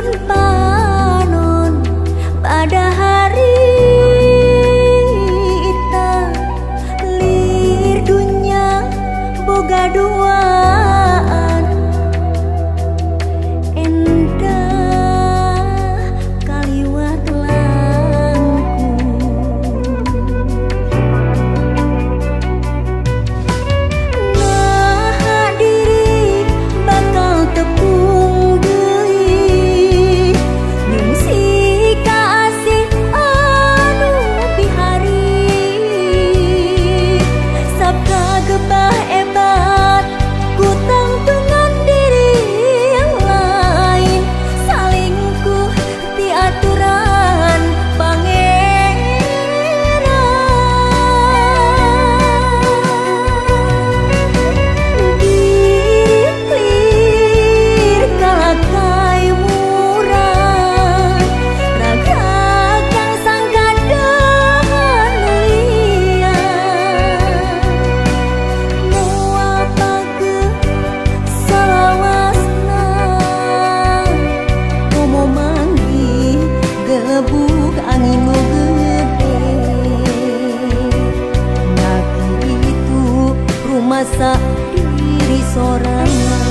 Turun panon pada hari ita lir dunya boga duaan endah kaliwat langkung. Nah diri bakal tepung deui nyungsi kaasih anu bihari sabka gebah ebat ku tangtungan diri yang lain salingkuh ti aturan pangeran. Diri kalakai murah raga-kang sangkadahan mulia moal pake salawasna komo manggih gebuk angin nu gede nah kitu rumasa diri sorangan.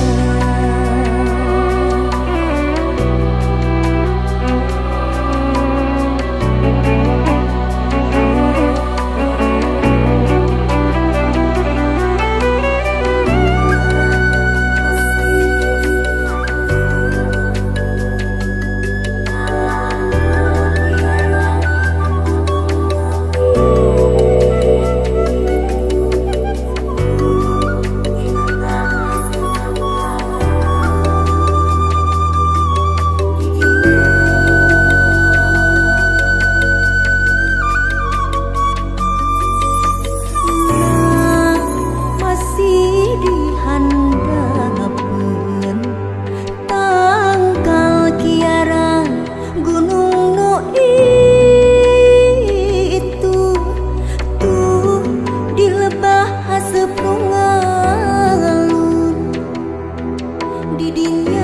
Nah, masih dihandapeun tangkal kiara gunung nu itu tuh di lebah haseup nu ngalun di dinya.